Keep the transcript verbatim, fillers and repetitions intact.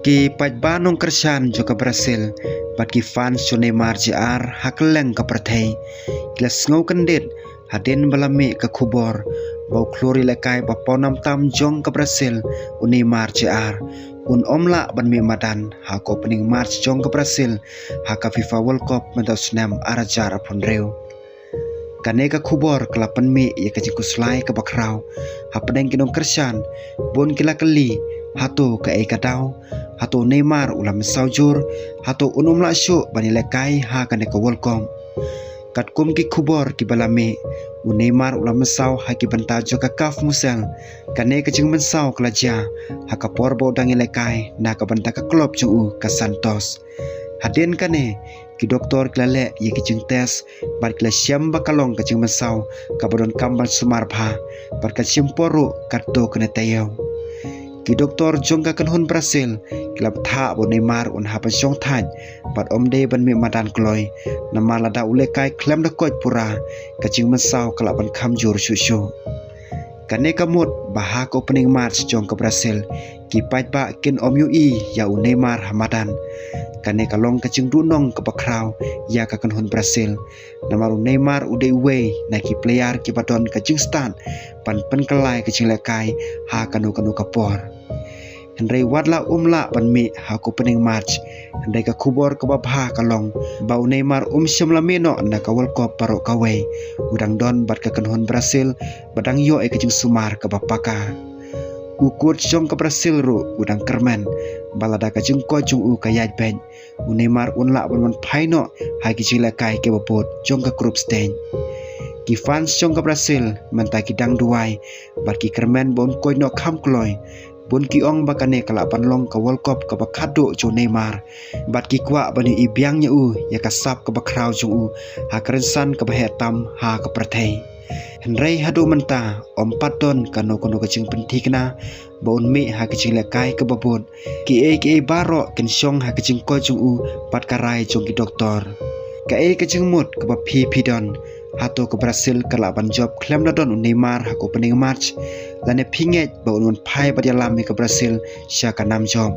Ki paidbah nongkyrshan jong ka Brazil bad ki fans jong Neymar Junior ha kylleng ka pyrthei ki la sngew kyndit hadien ba la mih ka khubor ba u khlur ïalehkai ba pawnam tam jong ka Brazil, u Neymar Junior, un ym lah ban mih madan ha ka opening match jong ka Brazil ha ka FIFA World Cup mynta u snem ar hajar arphew hynriew. Kane ka khubor ka la pynmih ïa ka jingkhuslai kaba khraw hapdeng ki nongkyrshan. Bun ki la kylli, hato kaei ka daw? Hato u Neymar u la mynsaw jur? Hato un ym lah shuh ban ïalehkai ha kane ka World Cup? Katkum ki khubor kiba la mih, u Neymar u la mynsaw ha ki bynta jong ka kaf muscle. Kane ka jingmynsaw ka la jia ha ka por ba u dang ïalehkai na ka bynta ka klub jong u, ka Santos. Hadien kane, ki doktor ki la leh ïa ki jingtest bad ki la shem ba ka long ka jingmynsaw kaba donkam ban sumar bha bad ka shim por ruh katto katne taïew. Ki doktor jong ka kynhun Brazil ki la bthah ba u Neymar un hap ban shong thait bad ym dei ban mih madan kloi, namar lada u lehkai khlem da koit pura, ka jingmynsaw ka lah ban kham jur shuh shuh. Kane ka mut ba ha ka opening match jong ka Brazil, ki paidbah kin ym ïohi ïa u Neymar ha madan. Kane ka long ka jingduhnong kaba khraw ïa ka kynhun Brazil, namar u Neymar u dei uwei na ki player kiba don ka jingstad ban pynkylla ka jinglehkai ha kano kano ka por. Hynrei wat la um lah ban mih ha ka opening match, hynrei ka khubor kaba bha ka long ba u Neymar um shym la mih noh na ka World Cup baroh kawei. U dang don bad ka kynhun Brazil ba dang ïoh ïa ka jingsumar kaba paka. U coach jong ka Brazil ruh u dang kyrmen ba lada ka jingkoit jong u ka ïaid beit, u Neymar un lah ban wan phai noh ha ki jinglehkai kiba bud jong ka group stage. Ki fans jong ka Brazil mynta ki dang duwai bad ki kyrmen ba un koit noh kham kloi. Bun ki ong ba kane ka lah ban long ka World Cup kaba khatduh jong u Neymar bad ki kwah ban ïohi biang ïa u ïa ka sap kaba khraw jong u ha ka rynsan kaba heh tam ha ka pyrthei. Hynrei haduh mynta ym pat don kano kano ka jingpynthikna ba un mih ha ka jinglehkai kaba bud. Kiei kiei baroh kin shong ha ka jingkoit jong u bad ka rai jong ki doktor. Kaei ka jingmut kaba phi phi don? Hato ka Brazil ka lah ban jop khlem da don u Neymar ha ka opening match? Lane phi ngeit ba un wan phai bad ïalam ïa ka Brazil sha ka nam jop?